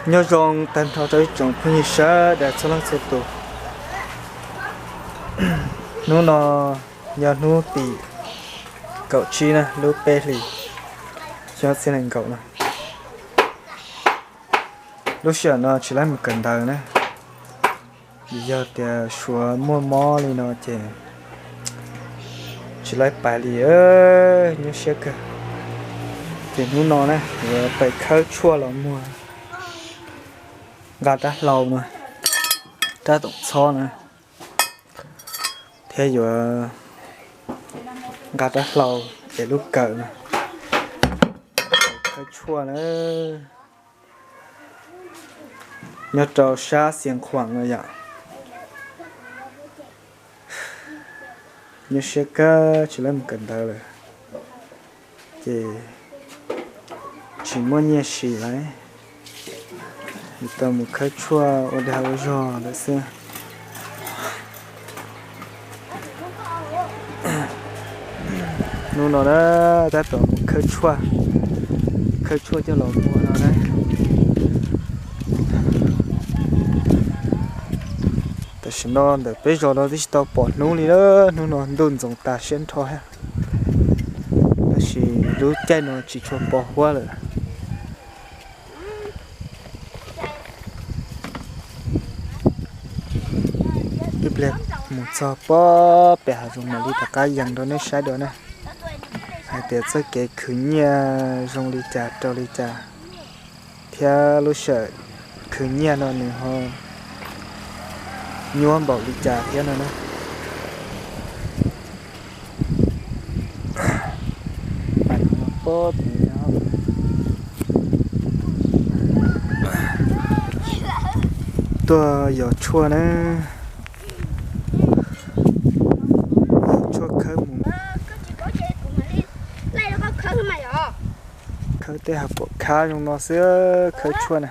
Nyob zoo tag nrho rau ib tsoom phooj ywg sawv daws txhua leej txhua tus. Hnub no yog hnub tim kaum tsib na, lub peb hlis xyoo ob txhiab nees nkaum no. Lub sij hawm no tsis laib mus kawm ntawv na, vim yog tias Suav muaj mob li no ces tsis laib pais li, nyuaj siab kawg. Ces hnub no na yuav pais khawb tshuaj los muag nqa rab hlau no, rab toom txhob na, thiab yuav nqa rab hlau es lub kawm no, khawb tshuaj na. Nyob rau sab Xiav Khuam no yom. Nyuaj siab kawg tsis laib mus kawm ntawv lawm, ces tsis muaj nyiaj siv lawm, yuav tau mus khawb tshuaj ua dag ua zog lawm xwb. Hnub no na tab tom mus khawb tshuaj, khawb tshuaj coj los muag no na. Tam sim no ntawm peb zos no twb tsis tau pom hnub li na, hnub no ntuj ntxoov tas siab nrho thiab, tab sis lub caij no tsis tshua pos huab lawm. Ib pliag mus txog pob pem hav zoov mam li rov qab yees rau nej saib dua na, hais tias txoj kev khwv nyiaj zoo li cas rau li cas, thiab lub sij hawm khwv nyiaj no nws ho nyuaj npaum li cas thiab no na. Tuaj yos tshuaj na, tshuaj khawb mus. Khawb tej hav puam khab zoo no xwb, khawb tshuaj na.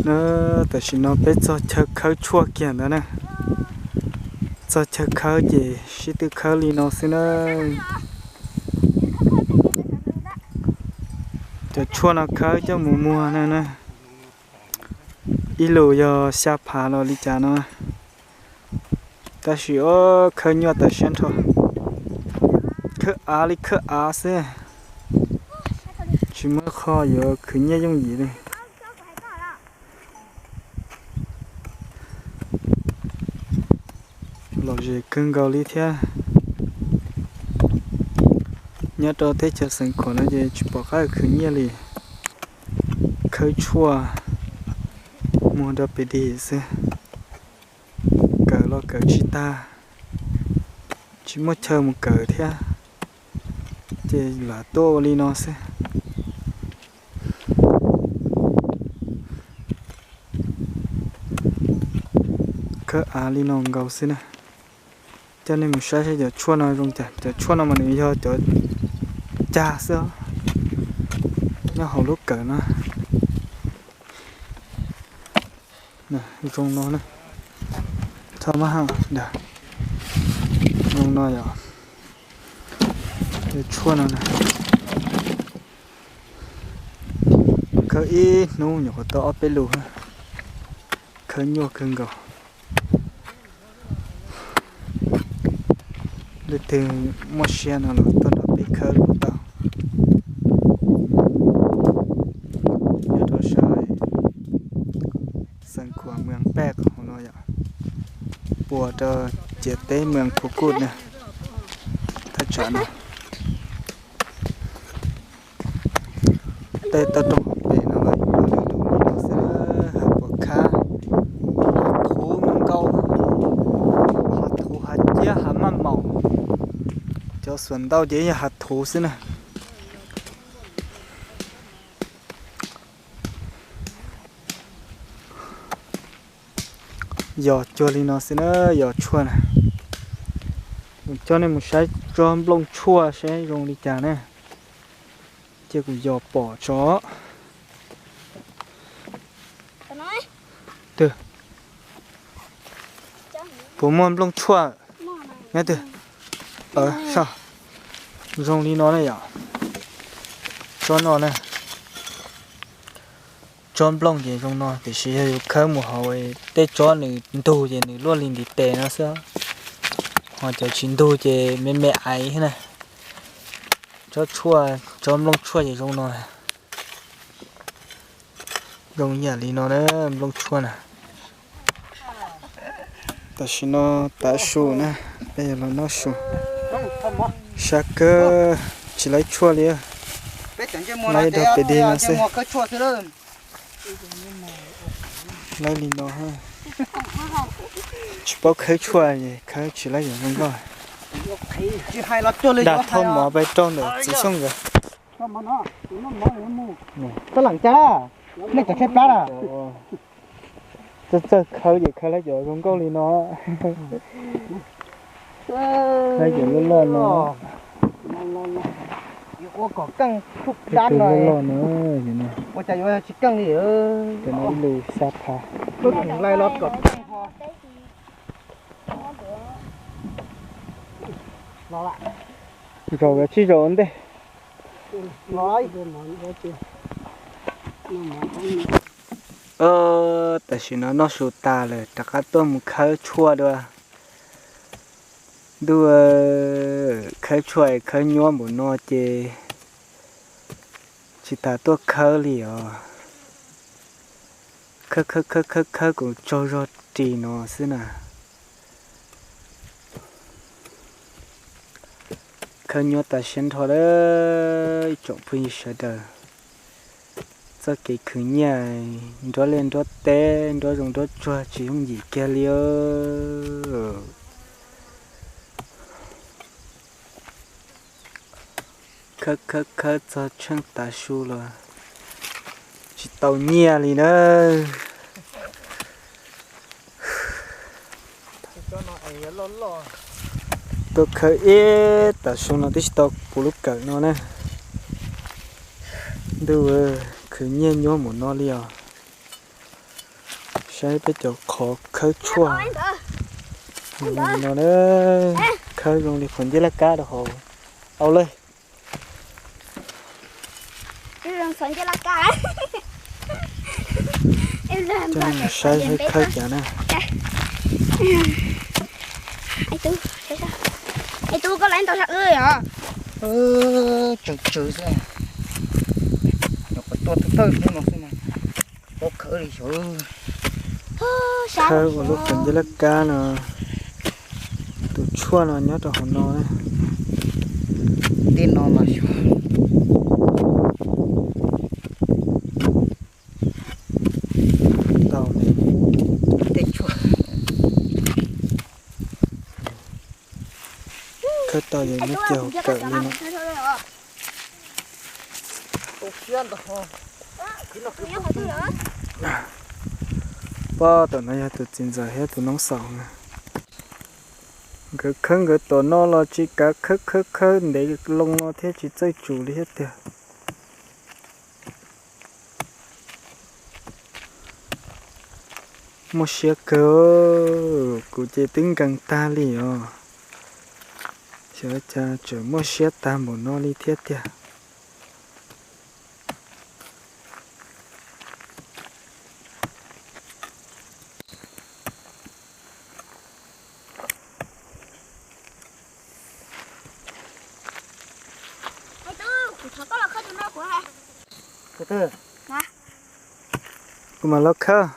Na, tam sim no peb txog chaw khawb tshuaj kiag ntawd na. Txog chaw khawb ces sib tw khawb li no xwb na. Cov tshuaj no khawb coj mus muag na na. Ib lus yog xya phav los li cas no. Tab sis o, khawb nyuaj tas siab nrho. Khawb av li khawb av xwb, tsis muaj qhov yuav khwv nyiaj yooj yim li. Lom zem kawg nkaus li thiab. Nyob rau teb chaws Xeev Khuam no ces tsis pom qab khwv nyiaj li. Khawb tshuaj muag rau pem dig xwb. Kawm los kawm tsis tag, tsis muaj chaw mus kawm thiab, ces lam tuaj ua li no xwb. Khawb av li no nkaus xwb na. Coj nej mus saib saib cov tshuaj no zoo cas. Cov tshuaj no mas nws yog cov cag xwb, nyob hauv lub kawm no. Zoo no, tho mab ha, zoo no yom. Cov tshuaj no, khawb ib hnub nyuam qhuav tau ob peb lus, khawb nyuaj kawg nkaus. Leej twg muaj siab no los tuaj nrog peb khawb kuj tau. Nyob rau sab Xeev Khuam, Mees Paj hauv no yom, puas rau ciam teb Mees Phu Kuj na, thaj tsam no. Tej toj roob hauv pes no los yus rau lwm lub li no xwb, hav puam khab, hav thuv nkaus, hav thuv, hav ciab, hav maj maum. Cov xuas ntau ces yog hav thuv xwb na. Yos cuag li no xwb na, yos tshuaj na. Kuv coj nej mus saib tsob nplooj tshuaj saib zoo li cas na. Cia kuv yos pom tso. Twg? Puas muaj nplooj tshuaj? Nyob twg? Zoo li no na yom. Tsob no na. Tsob nplooj ces zoo no, tiam sis yog yus khawb mus hauv tej tsob nws ntug ces nws luaj li ntiv tes no xwb. Ho cov tsis ntug ces me me aiv na. Tsob tshuaj, tsob nplooj tshuaj ces zoo no. Zoo yam li no na, nplooj tshuaj na. Tam sim no tav su na, peb yuav los noj su. Sab kawg, tsis laib tshuaj li. Laib dog pem dig no xwb. Laib li no. Tsis paub khawb tshuaj, khawb tsis laib yam zoo nkauj. Dag thauj mov pais rau ntawm txiv Xyooj nkawd. Txawj khawb ces khawb laib cov zoo nkauj li no. Laib cov loj loj no. Loj loj no. Cov no ib lus xya phav. Zaum los tsis zaum ua ntej. Tam sim no noj su tas lawm rov qab tuaj mus khawb tshuaj dua. Ntuj, khawb tshuaj es khawb nyuaj npaum no ces tsis tas tuaj khawb li os. Khawb khawb khawb khawb khawb kuv tsaug zog ris no xwb na. Khawb nyuaj tas siab nrho lawm ib tsoom phooj ywg sawv daws. Txoj kev khwv nyiaj nruab liaj nruab teb nruab zoov nruab tsuag tsis yooj yim kiag li. Khawb khawb khawb txog tsheej tav su los tsis tau nyiaj li na. Tuaj khawb ib tav su no twb tsis tau puv lub kawm no na. Ntuj, khwv nyiaj nyuaj npaum no li os. Saib peb cov qhov khawb tshuaj no na, khawb zoo li qhov nceb laj kab rau hauv. Au le. Saib saib khawb cas na. Tub, koj laiv ntau sab wb os. Tsawv tsawv xwb. Nyuam qhuav tuaj thawj thawj hnub no xwb mas paub khawb li xyov. Khawb ua lub qhov nceb laj kab no. Tus tshuaj no nyob rau hauv no na. Tej no mas xyov. Tau ne. Tej tshuaj. Khawb tau ces muab cog kawm li no. Pab tom no yog tus txiv ntxawm thiab tus noob xaus na. Nkawd khawb nkawd tom no los tsis kav khawb khawb khawb ntev loo no thiab tsis txawj tsum li thiab tiag. Muaj siab kawg, kuv ces twb nkees tag li os. Xyov cas tseem muaj siab tag npaum no li thiab tiag. Kuv mam los khawb.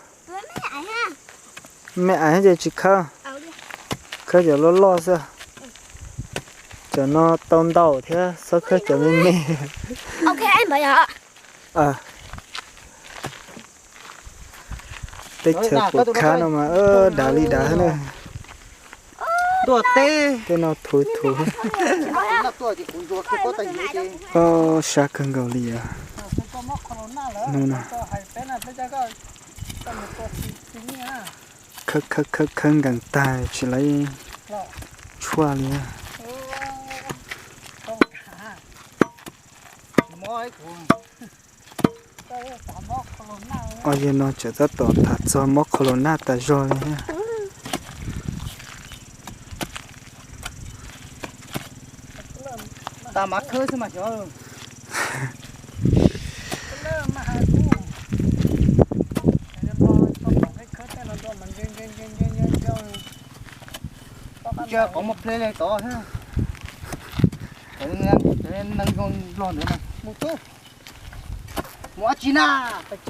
Me aiv ces tsis khawb, khawb cov loj loj xwb. Cov no tau ntau thiab, txhob khawb cov me me. Teb chaws puas khab no mas dav li dav na. Tej no thuv thuv. Sab kawg nkaus li os. Hnub no. Khawb khawb khawb khawb nkees tag tsis lawv tshuaj li. Ob yawg no tseem tab tom tham txog mob corona tas zog li thiab. Tas mas khawb xwb mas xyov. Ntsia qhov muaj pleb li tod thiab. Neeg zoo nplog ntawd mas mus tub. Mus dab tsi na? Pais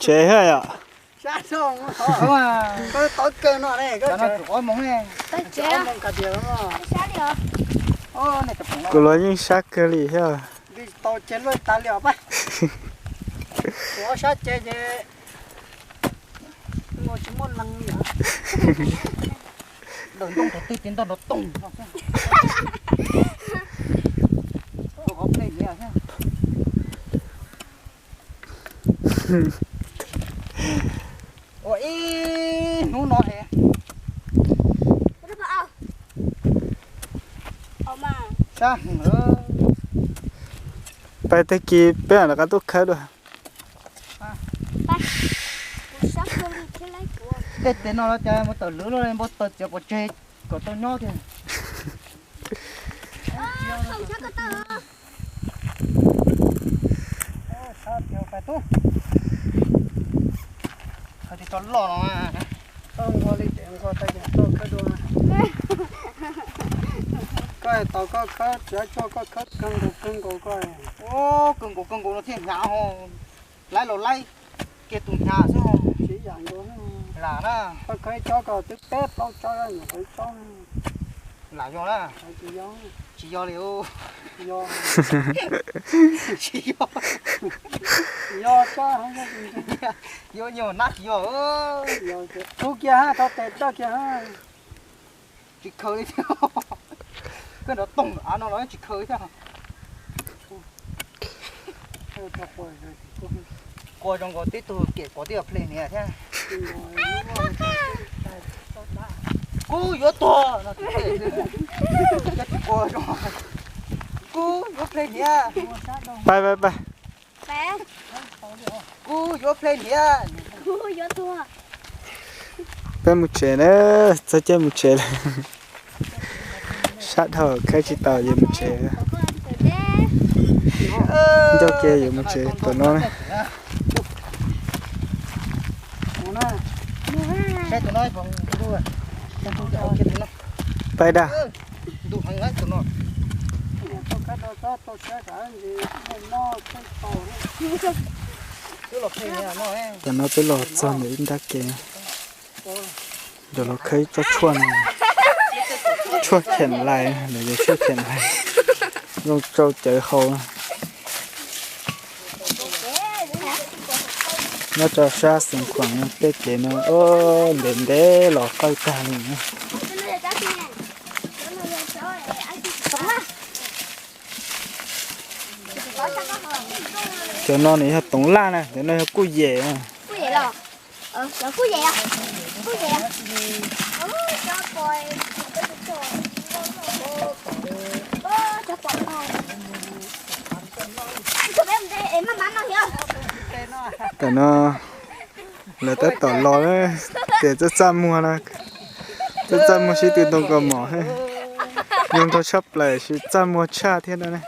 tsev thiab yom. Sab tod kawg no ne, koj tsev ob moos ne. Pais tsev. Kuv los yeej sab kawg li thiab. Tau tsev luaj tas li os pab. Kuv ob sab tsev ces ua tsis muaj lees li os. Daws ntoo thaum twg ces ntog nrov toog no thiab. Qhov plej hniav thiab. Ua ib hnub no es sab heev lawm. Pais tag kis peb mam rov qab tuaj khawb dua. Tej tes no los cas mus tawm lwv los npau taws txiav pov tseg kom tau nyob tiag. Hais tias tso loj no. Nqua li ces nqua tau ces tau khawb dua. Koj tau koj khawb tsis tso koj khawb kawg nkaus kawg nkaus koj. Kawg nkaus kawg nkaus no thiaj hnyav ho. Laib los laib kiag tus hnyav xwb ho. Tsis yam nkaus. Lam na. Koj khawb tsob ko twb peb plaub tsob nyuam qhuav tsob. Lam yog na. Tsis yog li. Tsis yog. Yog tsob. Yuav nyuag nab tsis yog. Tub kiag ha, tau tes toj kiag ha. Tsis khaws li thiab. Koj nrov toog av no los tsis khaws li thiab. Qua zoo nkaus tib tug kem pom tib yog plej hniav thiab. Kub yuav tuag no. Kub yuav plej hniav. Pais pais pais. Kub yuav plej hniav. Peb mus tsev na, txog caij mus tsev lawm. Sab dhau khawb tsis tau yuav mus tsev. Ncauj kiag yuav mus tsev tom no na. Pais dag. Tam no peb los txog ntawm ib nrab kev, cov los khawb tsob tshuaj no, tshuaj khem lais, lawv yog tshuaj khem lais, zoo tsau cawv hau. Nyob rau sab Xeev Khuam tej kev no, ntev ntev los qaij tag li. Cov no nws yog toov laj na, cov no yog kuj yem. Tam no lawv tab tom los, tias txaj txaj muag no, txaj txaj muag sib tw ntoo kaus mom, zoo nraug tshaj plaws, tsis txaj muag tshaj thiab no ne.